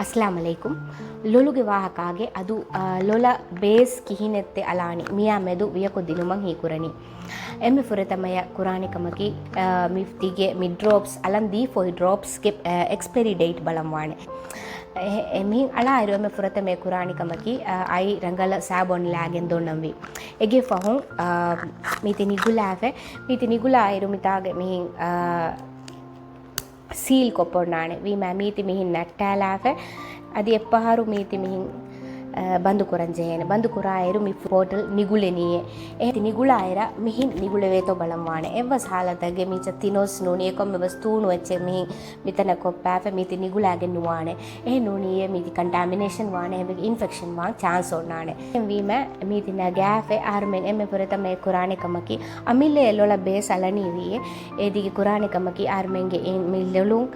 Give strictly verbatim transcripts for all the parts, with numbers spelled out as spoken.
އައްސަލާމު ޢަލައިކުމް. ލޮލުގެ ވާހަކާގެ އަދު، އާ، ލޮލަށް ބޭސް ކިހިނެއްތެ އަޅާނީ މިޔާ މެދު ވިޔަކޮށް ދިނުމަށް ހީކުރަނީ. އެންމެ ފުރަތަމަޔަށް ކުރާނެ ކަމަކީ، އާ، މި ތިގެ މި ޑްރޮޕްސް އަޅަން ދީފަ އޮތް ޑްރޮޕްސްގެ، އާ، އެކްސްޕައިރީ ޑޭޓް ބަލަން ވާނެ. އެ، އެ، މިހިން އަޅާއިރު އެންމެ ފުރަތަމަ ކުރާނެ ކަމަކީ، އާ، އައި ރަނގަޅަށް ސާބޯން ލާގެން ދޮންނަންވީ. އެގެ ފަހުން، އާ، މީތި ނިގުލާފަ، މީތި ނިގުލާއިރު މިތާގެ މިހިން، އާ، ސީލް ކޮށް ބޮންނާނެ. ވީމާ މީތި މިހިން ނައްޓާލާފަ، އަދި އެއްފަހަރު މީތި މިހިން، އަ، ބަންދު ކުރަން ޖެހޭނެ. ބަންދު ކުރާއިރު މި ބޯޓަލް ނިގުޅެނީއޭ. އެ ނިގުޅާއިރަށް މިހިން ނިގުޅެވޭތޯ ބަލަން ވާނެ. އެއްވެސް ހާލަތެއްގެ މީތި ތިނޯސް ނޫނީ އެކަމެއް ވެސް ތޫނު އެއްޗެއް މިހިން މިތަނަށް ކޮށްޕާފަ މީތި ނިގުޅާގެން ނުވާނެ. އެހެން ނޫނީއޭ މީތި ކަންޓާމިނޭޝަން ވާނެ، އެހެންވެ އިންފެކްޝަން ވާން ޗާންސް އޮންނާނެ. އެހެންވީމަ މީތި ނަގާފަ އަހަރުމެން އެންމެ ފުރަތަމަ ކުރާނެ ކަމަކީ އަމިއްލަ ލޮލަށް ބޭސް އަޅަނީވީއޭ. އޭދީގެ ކުރާނެ ކަމަކީ އަހަރުމެންގެ އިން-، މި ލޮލުން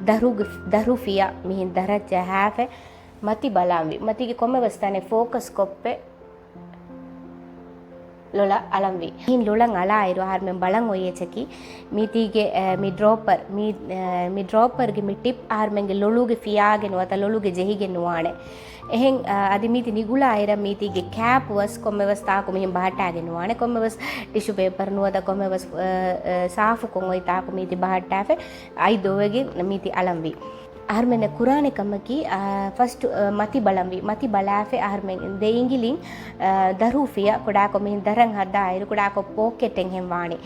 ދަރުގެ، ދަރު ފިޔަ މިހިން ދަރަށް ޖަހާފަ މަތި ބަލާންވީ. މަތީގެ ކޮންމެވެސް ތަނެއް ފޯކަސް ކޮށްފަ ލޮލަށް އަޅަންވީ. މިހިން ލޮލަށް އަޅާއިރު އަހަރުމެން ބަލަން އޮތް އެއްޗަކީ މީތީގެ، އެ، މި ޑްރޮޕަރ، މި، އެ، މި ޑްރޮޕަރގެ މި ޓިޕް އަހަރުމެންގެ ލޮލުގެ ފިޔާގެ ނުވަތަ ލޮލުގެ ޖެހިގެން ނުވާނެ. އެހެން، އަ، އަދި މީތި ނިގުޅާއިރަށް މީތީގެ ކޭޕް ވެސް ކޮންމެވެސް ތާކު މިހިން ބަހައްޓާގެން ނުވާނެ. ކޮންމެވެސް ޓިޝޫ ޕޭޕަރ ނުވަތަ ކޮންމެވެސް، އަ، އަ، ސާފުކޮށް އޮތް ތާކު މީތި ބަހައްޓާފަ އައި ދޮވެގެން މީތި އަޅަންވީ. އަހަރުމެންނަށް ކުރާނެ ކަމަކީ، އާ، ފަސްޓް، އާ، މަތި ބަލަންވީ. މަތި ބަލާފަ އަހަރުމެން ދެ އިނގިލިން، އާ، ދަރު ފިޔަ ކުޑާކޮށް މިހިން ދަރަށް ހައްދާއިރު ކުޑާކޮށް ޕޯކެޓެއް ހެން ވާނެ.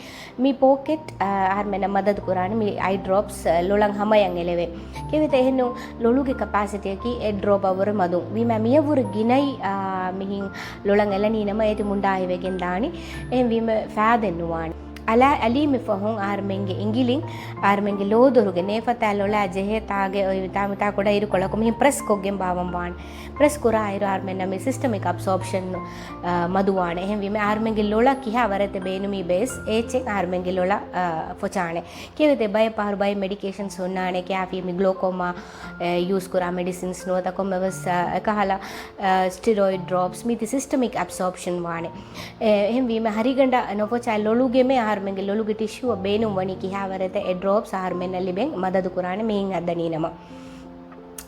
މި ޕޯކެޓް، އާ، އަހަރުމެންނަށް މަދަދު ކުރާނެ މި އައި ޑްރޮޕްސް، އާ، ލޮލަށް ހަމަޔަށް އެޅެވޭ. ކެވެތަ އެހެންނު ލޮލުގެ ކަޕާސިޓީއަކީ އެއް ޑްރޮޕަށް ވުރެ މަދުން. ވީމާ މިޔަށްވުރެ ގިނައި، އާ، މިހިން ލޮލަށް އެޅަނީ ނަމަ އޭތި މުންޑާ ހިވެގެން ދާނީ. އެހެންވީމަ ފާދެއް ނުވާނެ. އަލާ އަލީމެ ފަހުން އަހަރުމެންގެ އިނގިލިން އަހަރުމެންގެ ލޯދޮރުގެ ނޭފަތާ ލޮލާ ޖެހޭ ތާގެ އޮތް ތާ މިތާ ކުޑަ އިރުކޮޅަކު މިހިން ޕްރެސް ކޮށްގެން ބާވަން ވާނެ. ޕްރެސް ކުރާއިރު އަހަރުމެންނަށް މި ސިސްޓަމިކް އަބްސޯޕްޝަން، އާ، މަދުވާނެ. އެހެންވީމަ އަހަރުމެންގެ ލޮލަށް ކިހާ ވަރެއްތަ ބޭނުމީ ބޭސް އެއްޗެއް އަހަރުމެންގެ ލޮލަށް، އާ، ފޮޗާނެ. ކެވެތެ ބައެއް ފަހަރު ބައެއް މެޑިކޭޝަންސް ހުންނާނެ ކާފީ މި ގްލޯކޯމާ، އެ، ޔޫސް ކުރާ މެޑިސިންސް ނުވަތަ ކޮންމެވެސް، އާ، އެކަހަލަ، އާ، ސްޓިރޮއިޑް ޑްރޮޕްސް މީތި ސިސްޓަމިކް އަބްސޯޕްޝަން ވާނެ. އެ، އެހެންވީމަ ހަރިގަނޑަށް ނުފޮޗާ ލޮލުގެމެ އަހަރުމެންގެ ލޮލުގެ ޓިޝޫއަށް ބޭނުން ވަނީ ކިހާވަރެތަ އެ ޑްރޮޕްސް އަހަރުމެންނަށް ލިބެން މަދަދު ކުރާނެ މިހިން ހައްދަނީ ނަމަ.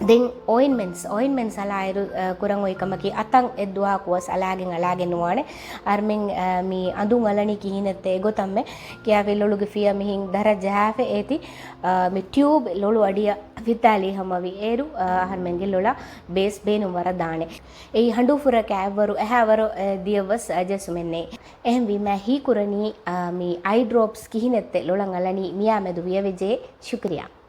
ދެން އޮއިންޓްމެންޓްސް، އޮއިންޓްމެންޓްސް އަޅާއިރު، އަ، ކުރަން އޮތް ކަމަކީ އަތަށް އެއްދުވަހަކުވެސް އަޅާގެން އަޅާގެން ނުވާނެ. އަހަރުމެން، އަ، މި އަނދުން އަޅަނީ ކިހިނެއްތަ އެގޮތަށްމެ ކިޔާފި ލޮލުގެ ފިޔަ މިހިން ދަރަށް ޖަހާފަ އޭތި، އަ، މި ޓިއުބް ލޮލު އަޑިއަށް ފިއްތާލީ ހަމަވި އޭރު، އަ، އަހަރުމެންގެ ލޮލަށް ބޭސް ބޭނުން ވަރަށް ދާނެ. އެއީ ހަނޑޫފުރަކާ އެއްވަރު އެހާވަރު، އަ، ދިޔަވަސް އަ، ޖެއްސުމެއް ނެތް. އެހެންވީމަ ހީކުރަނީ، އަ، މި އައި ޑްރޮޕްސް ކިހިނެއްތެ ލޮލަށް އަޅަނީ މިޔާ މެދު ވިޔަވެޖޭ. ޝުކުރިއްޔާ.